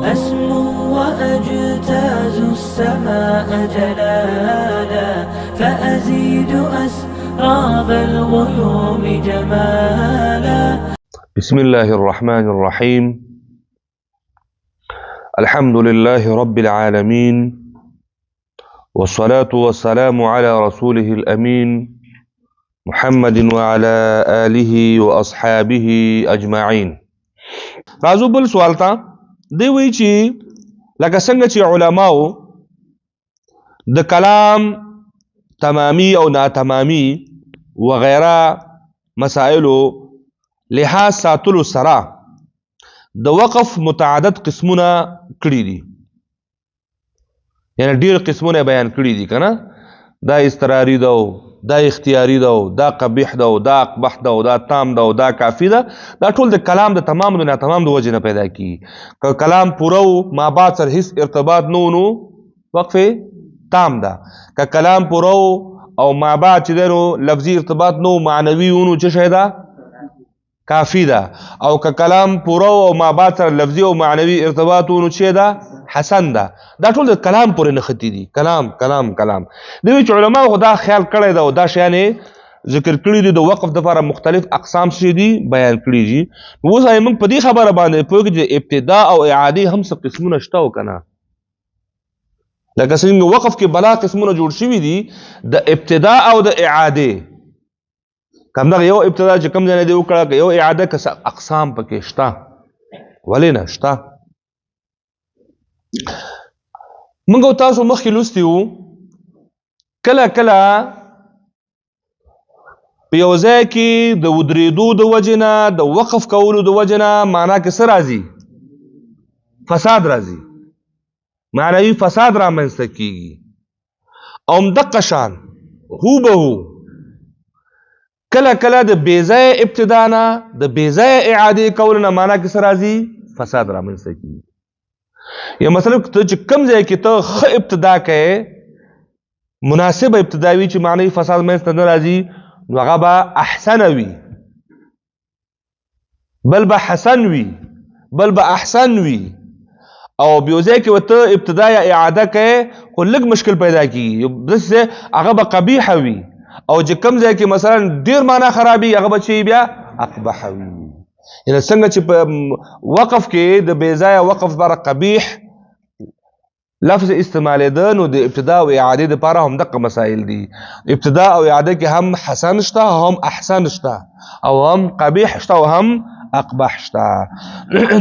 أسمو وأجتاز السماء جلالا، فأزيد أسراب الغيوم جمالا. بسم الله الرحمن الرحيم. الحمد لله رب العالمين، والصلاة والسلام على رسوله الأمين محمد وعلى آله وأصحابه أجمعين. راځو بل سوال ته. دی وایي چې لکه څنګه چې علماو د کلام تمامی او ناتمامی وغیره مسائلو لحاظ ساتلو سره د وقف متعدد قسمونه کړي دي، یعنی ډیر قسمونه بیان کړي دي کنه. دا اضطراری ده، دا اختیاري ده، دا قبیح ده، دا اقبح ده، دا تام ده، دا کافی ده. دا ټول د کلام د تمام د ناتمام د وجې نه پیدا کیږي. که کلام پوره و، ما بعد سره هیڅ ارتباط نه و، نو وقف تام ده. که کلام پوره و او ما بعد چې دی نو لفظي ارتباط نه و، معنوي و، نو څه شی ده؟ کافی ده. او که کلام پوره او ما بعد سره لفظي او معنوي ارتباط و، نو څه ده؟ حسن ده. دا ټول د کلام پورې نښتي دي. کلام کلام کلام. دوی چې علما خو دا خیال کړی ده او دا شیان یې ذکر کړي دي، د وقف دپاره مختلف اقسام څه دي بیان کړي دي. نو اوس موږ په دې خبره باندې پوهېږو چې ابتدا او اعادې هم څه قسمونه شته او که نه. لکه څنګه وقف کې بلا قسمونه جوړ شوي دي د ابتدا او د اعادې. کوم دغه یو ابتدا چې کوم ځای نه دی وکړه، که یو اعاده، که څه اقسام پکې شته، ولې نه شته؟ موږ او تاسو مخکې لوستي وو، کله کله په یو ځای کې د ودرېدو د وجې نه، د وقف کولو د وجې نه معنا کې څه راځي؟ فساد راځي، معنوي فساد رامنځته کیږي. او همدقه شان هو به هو کله کله د بېځایه ابتدا نه، د بېځایه اعادې کولو نه معنا کې څه راځي؟ فساد رامنځته کیږي. یا مثلا ته چې کوم ځای کې ته ښه ابتدا کوې، مناسبه ابتدا وي چې معنوي فساد منځته نه راځي، نو هغه به احسنه وي، بل به حسن وي، بل به احسن وي. او بیا ځای کې به ته ابتدا یا اعاده کوې، خو لږ مشکل پیدا کیږي، یو داسې ځای هغه به قبیحه وي. او چې کوم ځای کې مثلا ډېر معنا خرابېږي، هغه به چې بیا اقبح وي. یعنی څنګه چې په وقف کې د بېځایه وقف لپاره قبیح لفظ استعمالېده، نو د ابتدا او اعادې دپاره هم دقه مسایل دي. ابتدا او اعاده کې هم حسن شته، هم احسن شته، او هم قبیح شته، او هم اقبح شته.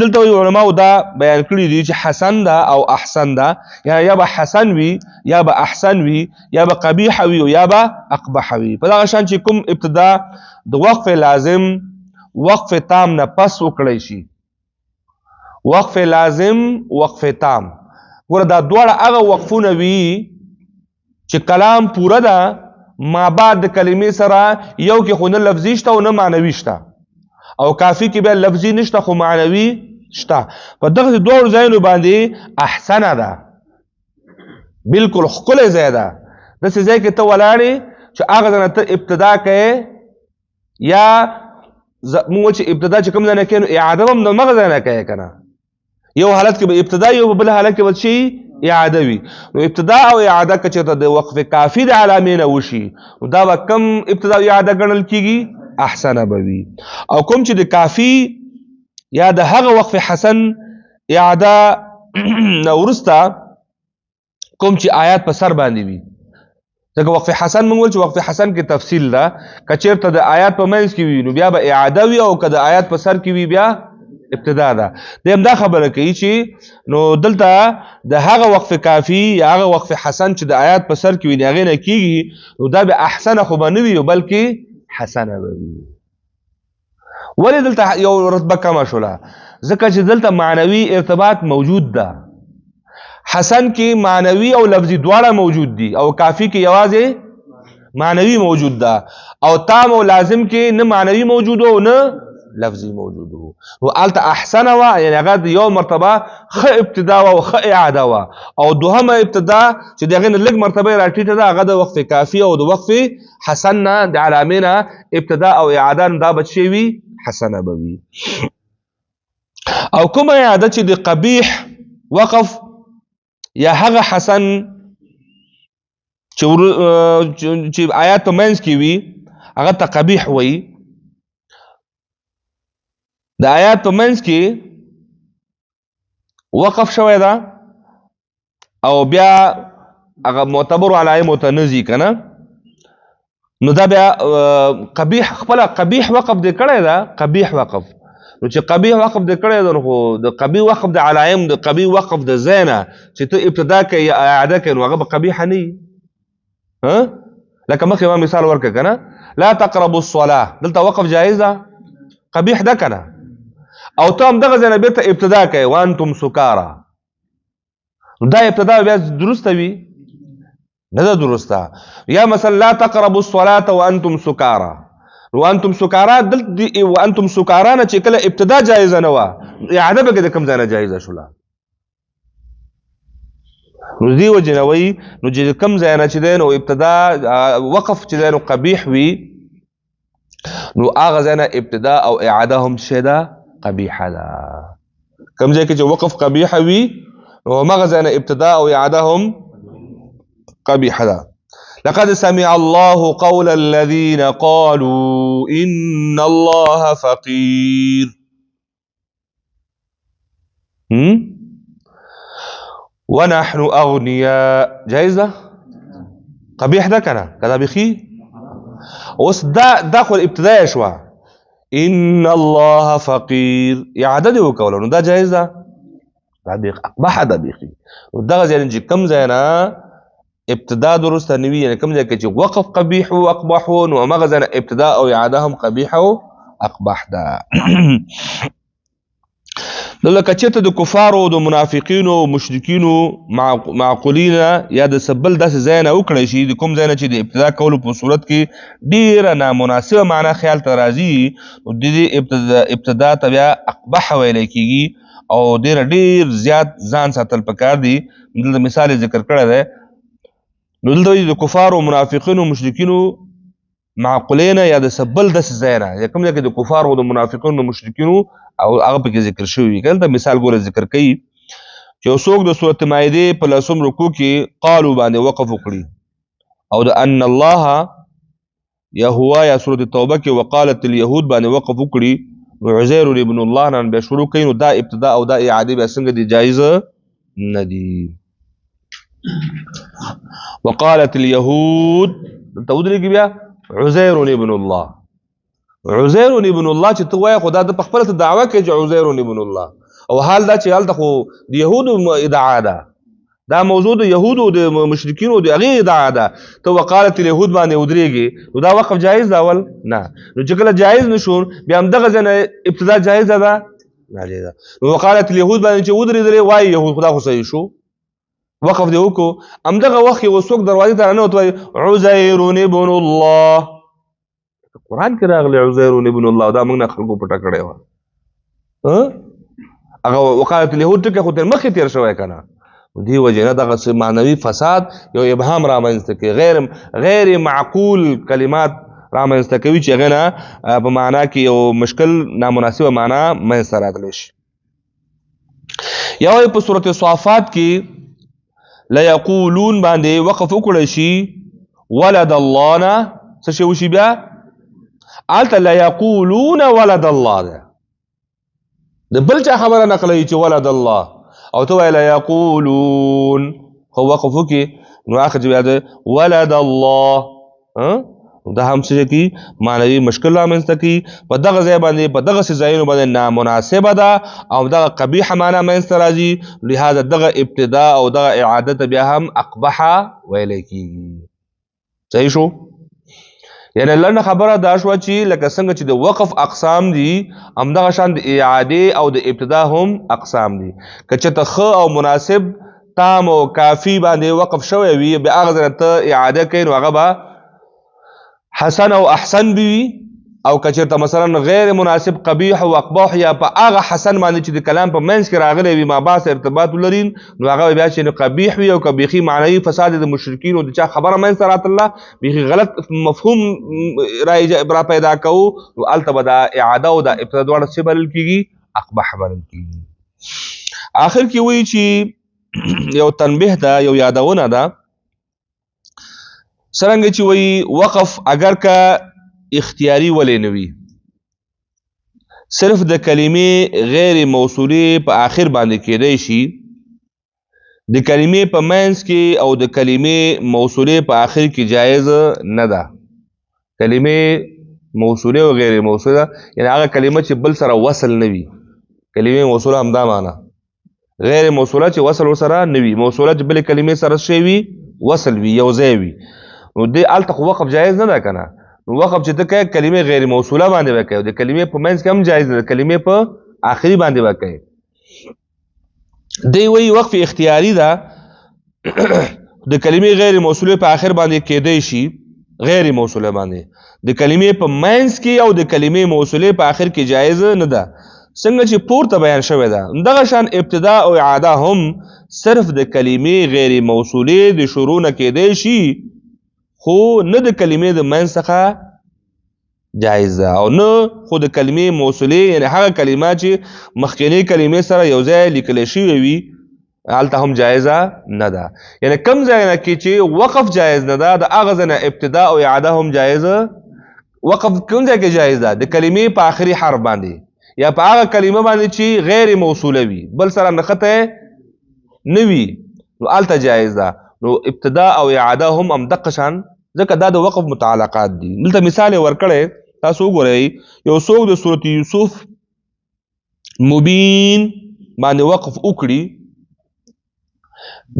دلته وایي علماو دا بیان کړي دي چې حسن ده او احسن ده، یعنی یا به حسن وي، یا به احسن وي، یا به قبیح وي، او یا به اقبح وي. په دغه شان چې کوم ابتدا د وقف لازم وقف تام نه پس وکړی شي، وقف لازم وقف تام، ګوره دا دواړه هغه وقفونه وي چې کلام پوره ده، ما بعد د کلمې سره یو کې خو نه لفظي شته او نه معنوي شته، او کافي کې بیا لفظي نشته خو معنوي شته. په دغسې دواړو ځایونو باندې احسنه ده، بالکل ښکلی ځای ده. داسې ځای کې ته ولاړې چې هغه ځای نه ته ابتدا کوې، یا موږ چې ابتدا چې کوم ځای نه کوې، نو اعاده به هم د همغه ځای نه کوې که نه. یو حالت کې به ابتدا، یو بل حالت کې به چې اعاده وي. نو ابتدا او اعاده که چېرته د وقف کافي د علامې نه وشي، نو دا به کم ابتدا او اعاده ګڼل کېږي؟ احسنه به وي. او کوم چې د کافي یا د هغه وقف حسن اعاده نه وروسته کوم چې آیات په سر باندې وي، ځکه وقف حسن موږ ویل چې وقف حسن کې تفصیل ده، که چېرته د آیات په منځ کې وي نو بیا به اعاده وي، او که د آیات په سر کې وي بیا ابتدا ده. دی هم دا خبره کوي چې نو دلته د هغه وقف کافي یا هغه وقف حسن چې د آیات په سر کې وي، د هغې نه کېږي، نو دا به احسنه خو به نه وي، بلکې حسنه به وي. ولې دلته یو رتبه کمه شوله؟ ځکه چې دلته معنوي ارتباط موجود ده. حسن کې معنوي او لفظي دواړه موجود دي، او کافي کې یوازې معنوي موجود ده، او تام او لازم کې نه معنوي موجود او نه لفظي موجود وو. نو هلته احسنه وه، یعنې هغه د یو مرتبه ښه ابتدا وه او ښه اعاده وه، او دوهمه ابتدا چې د هغې نه لږ مرتبه یې راټیټه ده، هغه د وقف کافي او د وقف حسن نه د علامې نه ابتدا او اعاده، نو دا به څه وي؟ حسنه به وي. او کومه اعاده چې د قبیح وقف یا هغه حسن چې آیات په منځ کې وي هغه ته قبیح وایي. د آیات په منځ کې وقف شوی ده او بیا هغه معتبر علایمو ته نه ځي که نه، نو دا بیا قبیح، خپله قبیح وقف دې کړی ده، قبیح وقف. نو چې قبیح وقف دې کړی ده نو خو د قبیح وقف د علایم د قبیح وقف د ځای نه چې ته ابتدا کوې یا اعاده کوې نو هغه به قبیحه نه وي. لکه مخکې ما مثال ورکړ که نه، لا تقربوا الصلاة، دلته وقف جایز ده، قبیح ده که نه، او ته همدغه ځای نه بېرته ابتدا کوې وانتم سکارا، نو دا ابتدا بیا درسته وي نه ده درسته. یا مثلا لا تقربوا الصلاة وانتم سکارا، وانتم سکارا دلته وانتم سکارا نه چې کله ابتدا جایزه نه وه اعاده به کې د کوم ځای نه جایزه شوله. نو دې وجې نه وایي نو چې د کوم ځای نه چې دی نو ابتدا وقف چې دی نو قبیح وي، نو هغه ځای نه ابتدا او اعاده هم څه ده قبیحه ده. کوم ځای کې چې وقف قبیحه وي نو هماغه ځای نه ابتدا او اعاده هم قبیحه ده. لقد سمع الله قول الذين قالوا إن الله فقير. ونحن أغنياء، جائز ده؟ قبيح ده كنا كذا بخي. اوس دا دا خو ابتداء شوه، ان الله فقير اعاده دی وکوله، نو دا جایز ده؟ دا بیخ اقبح ده بیخي. نو دغه ځای چې کوم ځای نه ابتدا درسته نه وي، یعنې کوم ځای کې چې وقف قبیح و اقبح و، نو هماغه ځای نه ابتدا او اعاده هم قبیح او اقبح ده. نو لکه چېرته د کفارو د منافقینو مشرکینو معقولین یا د څه بل داسې ځای نه وکړی شي د کوم ځای نه چې د ابتدا کولو په صورت کې ډېره نامناسبه معنا خیال ته راځي، نو د دې ابتدا ته بیا اقبح ویلی کېږي او ډېره ډېر زیات ځان ساتل پکار دي. دلته مثال یې ذکر کړی دی. نو دلته وایي د کفارو منافقینو مشرکینو معقولین یا د څه بل داسې ځای نه، یا کوم ځای کې د کفارو د منافقینو مشرکینو او هغه پکې ذکر شوي وي. دلته مثال ګوره ذکر کوي چې یو څوک د سورت مائدې په لسم رکوع کې قالو باندې وقف وکړي او د ان الله یا هو یا سورت توبه کې وقالت اليهود باندې وقف وکړي، نو عزیر ابن الله نن بیا شروع کوي، نو دا ابتدا او دا اعاده بیا څنګه دي؟ جایز نه دي. وقالت اليهود دلته ودرېږي بیا عزیر ابن الله، عزیر ابن الله چې ته وایې خو دا د په خپله ته دعوه کوي چې عزیر ابن الله، او حال دا چې هلته خو د یهودو ادعا ده، دا موضوع د یهودو د مشرکینو د هغې ادعا ده، ته وقالت اليهود باندې ودرېږي، نو دا وقف جایز ده اول نه. نو چې کله جایز نه شو بیا همدغه ځای نه ابتدا جایزه ده ناجایزه ده. نو وقالت اليهود باندې چې ودرېدلې وایي یهود خدا خو صحیح شو، وقف دې وکړو، همدغه وخت کې اوس څوک دروازې ته راننوت وایي عزیر ابن الله، قرآن کې راغلی عزیر ابن الله، دا موږ نه خلکو پټه کړې وه. هغه وقالت اليهود ټکی خو تر مخکې تېر شوی که نه، دې وجې نه دغه څه معنوي فساد یو ابهام رامنځته کوي، غیر معقول کلمات رامنځته کوي چې هغې نه په معنا کې یو مشکل نامناسبه معنا منځته راتلی شي. یا وایي په سورت صافات کې لیقولون باندې وقف وکړی شي ولد الله نه څه شی وشي، بیا هلته لیقولون ولد الله ده، د بل چا خبره نقلوي چې ولد الله، او ته وایې لیقولون، خو وقف وکړي نو اخر چې بیا د ولد الله، دا هم څه کوي معنوي مشکل رامنځته کوي. په دغه ځای باندې په دغسې ځایونو باندې نامناسبه ده او دغه قبیحه معنا منځته راځي، لهذا دغه ابتدا او دغه اعاده ته بیا هم اقبحه ویلی کېږي. صحیح شو؟ یعنی لنډه خبره دا شوه چې لکه څنګه چې د وقف اقسام دي همدغه شان د اعادې او د ابتدا هم اقسام دي. که چېرته ښه او مناسب تام او کافي باندې وقف شوی وي بیا هغه ځای ته اعاده کوي نو هغه به حسن او احسن به وي، او که چېرته مثلا غیر مناسب قبیح او اقباح یا په هغه حسن باندې چې د کلام په منځ کې راغلی وي ما بعد ارتباط ولري نو هغه بیا چې قبیح وي او که بیخي معنوي فساد د مشرکینو د چا خبره منځته راتله بیخي غلط مفهوم را پیدا کوو، نو هلته به دا اعاده او دا ابتدا دواړه څه بلل کېږي؟ اقبح بلل کېږي. آخر کې وایي چې یو تنبیه ده، یو یادونه ده، څرنګه چې وایي وقف اگر که اختیاري ولې نه وي، صرف د کلمې غیر موصولې په آخر باندې کېدی شي، د کلمې په منځ کې او د کلمې موصولې په آخر کې جایز نه ده. کلمې موصولې او غیر موصوله یعنی هغه کلمه چې بل سره وصل نه وي، کلمې موصوله همدا معنا، غیر موصوله چې وصل ورسره نه وي، موصوله چې بلې کلمې سره شی وي، وصل وي، یو ځای وي، نو دې هلته خو وقف جایز نه ده که نه. نو وقف چې ته کوې کلمې غیر موصوله باندې به کوې، د کلمې په منځ کې هم جایز نه ده، کلمې په آخري باندې به کوې. دی وایي وقف اختیاري ده، د کلمې غیر موصولې په آخر باندې کېدی شي، غیر موصوله باندې د کلمې په منځ کې او د کلمې موصولې په آخر کې جایز نه ده، څنګه چې پورته بیان شوې ده. دغه شان ابتدا او اعاده هم صرف د کلمې غیر موصولې د شروع نه کېدی شي، خو نه د کلمې د منځ څخه جایز ده، او نه خو د کلمې موصولې یعنی هغه کلمه چې مخکینۍ کلمې سره یو ځای لیکل شوې وي هلته هم جایزه نه ده. یعنی کم ځای نه کې چې وقف جایز نه ده، د هغه ځای نه ابتدا او اعاده هم جایز. وقف کوم ځای کې جایز ده؟ د کلمې په آخري حرف باندې یا په هغه کلمه باندې چې غیر موصوله وي، بل سره نښته نه وي، نو هلته جایز ده. نو ابتدا او اعاده هم همدقه شان، ځکه دا د وقف متعلقات دي. دلته مثال یې ورکړی، تاسو وګورئ، یو څوک د سورت یوسف مبین باندې وقف وکړي،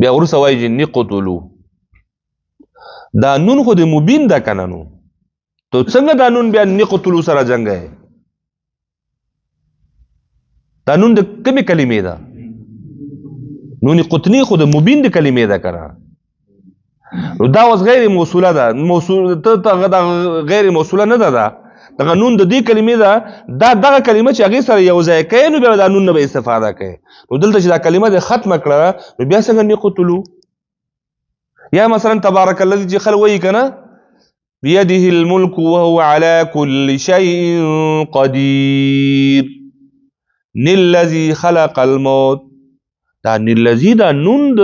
بیا وروسته وایي چې نقتلو، دا نون خو د مبین ده که نه، نو ته څنګه دا نون بیا نقتلو سره جنګوې؟ دا نون د کومې کلمې ده؟ نون قطنی خو د مبین د کلمې ده که نه. نو دا اوس غیر موصوله ده، موصول ته دا غیر موصوله نه ده، دا دغه نون د دې کلمې ده، دا دغه کلمه چې هغې سره یو ځای کوي، نو بیا دا نون نه به استفاده کوي. نو دلته چې دا کلمه دې ختمه کړه، نو بیا څنګه نقتلو؟ یا مثلا تبارک الذي چې خلک وایي که نه، بيده الملك وهو على كل شيء قدير، نلذي خلق الموت. دا نلذي دا نون د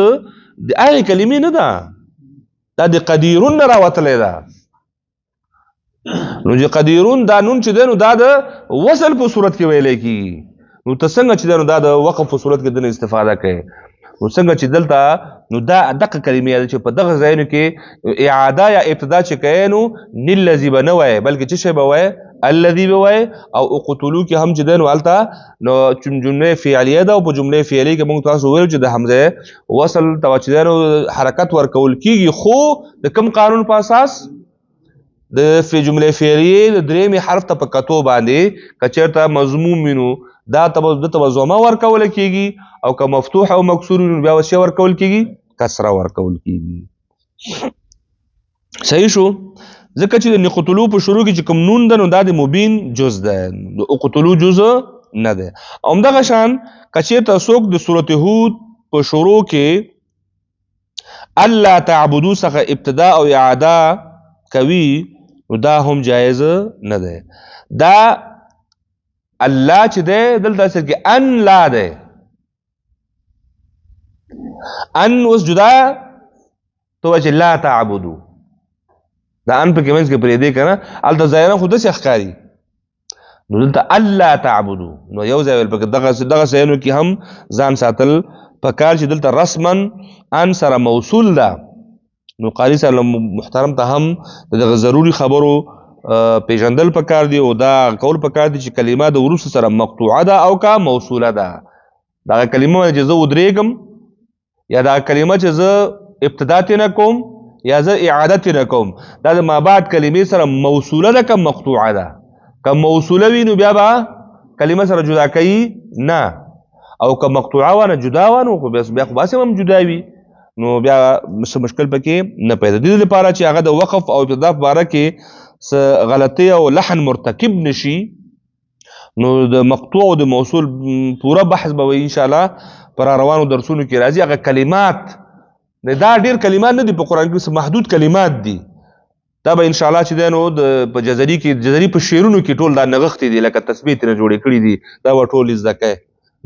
هغې کلمې نه ده، دا د قدیرون نه راوتلی ده. نو چې قدیرون دا نون چې دی، نو دا د وصل په صورت کې ویلی کېږي. نو ته څنګه چې دی، نو دا د وقف په صورت کې دنه استفاده کوي. نو څنګه چې دلته نو دا دقه کلمې ده چې په دغه ځایونو کې اعاده یا ابتدا چې کوي، نو نلذي به نه وایې، بلکې څه شی به وایې؟ الذي به وایې. او اقتلو کې هم چې دی، نو هلته نو چون جمله فعلیه ده، او په جمله فعلیه کې موږ تاسو ویل چې د همزه وصل ته چې دی، نو حرکت ورکول کېږي، خو د کوم قانون په اساس؟ د فی جمله فعلیه د درېیمې حرف ته په کتو باندې که چېرته مضموم وي، نو دا ته به د ته به ضمه ورکول کېږي، او که مفتوح او مکسور وي، نو بیا به څه ورکول کېږي؟ کسره ورکول کېږي. صحیح شو؟ ځکه چې د نقتلو په شروع کې چې کوم نون ده، نو دا د مبین جز ده، د اقتلو جز نه ده. او همدغه شان که چېرته څوک د سورت هود په شروع کې الله تعبدو څخه ابتدا او اعاده کوي، نو دا هم جایز نه ده. دا الله چې دی دلته اصل کې ان لا دی، ان اوس جدا ته وایي چې لا تعبدو، دا ان پکې منځ کې پرېږدې که نه، هلته ظاهرا خو داسې ښکاري. نو دلته الله تعبدو، نو یو ځای ویل پکې دغه ځایونو کې هم ځان ساتل پکار چې دلته رسما ان سره موصول ده. نو قاري صاحب محترم ته هم د دغه ضروري خبرو پیژندل پکار دی، او دا کول پکار دی چې کلمه د وروسته سره مقطوعه ده او که موصوله ده. دغه کلمه باندې چې زه ودرېږم، یا دا کلمه چې زه ابتدا ترې نه کوم یا زه اعاده ترې نه کوم، دا د ما بعد کلمې سره موصوله ده که مقطوعه ده؟ که موصوله وي نو بیا به کلمه سره جدا کوي نه، او که مقطوعه وه نه جدا وه، نو خو بیا خو باسي هم جدا وي، نو بیا څه مشکل پکې نه پیدا. د دې لپاره چې هغه د وقف او ابتدا په باره کې څه غلطي او لحن مرتکب نشي، نو د مقطوع او د موصول پوره بحث به وي ان شاء الله پر روانو درسونو کې راځي. هغه کلمات دا ډیر کلمات نه دي په قرآن کې، څه محدود کلمات دي. دا به ان شاء الله چې دی نو د په جزري کې، جزري په شعرونو کې ټول دا نغښتي دي، لکه تسبیح ترې جوړې کړي دي، دا به ټول زده کوي.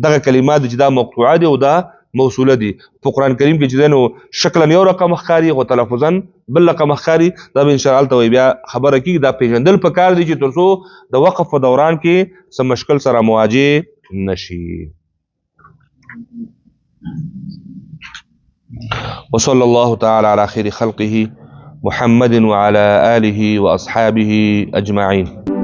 دغه کلمات چې دا مقطوعه دي او دا موصوله دي. په قران کریم کې چې دی نو شکلا یو رقم ښکاري خو تلفظا بل رقم ښکاري. دا به ان شاء الله هلته وایي بیا خبره کېږي. دا پېژندل پکار دي چې تر څو د وقف په دوران کې څه مشکل سره مواجه نشي. وصلى الله تعالى على خير خلقه محمد وعلى آله وأصحابه أجمعين.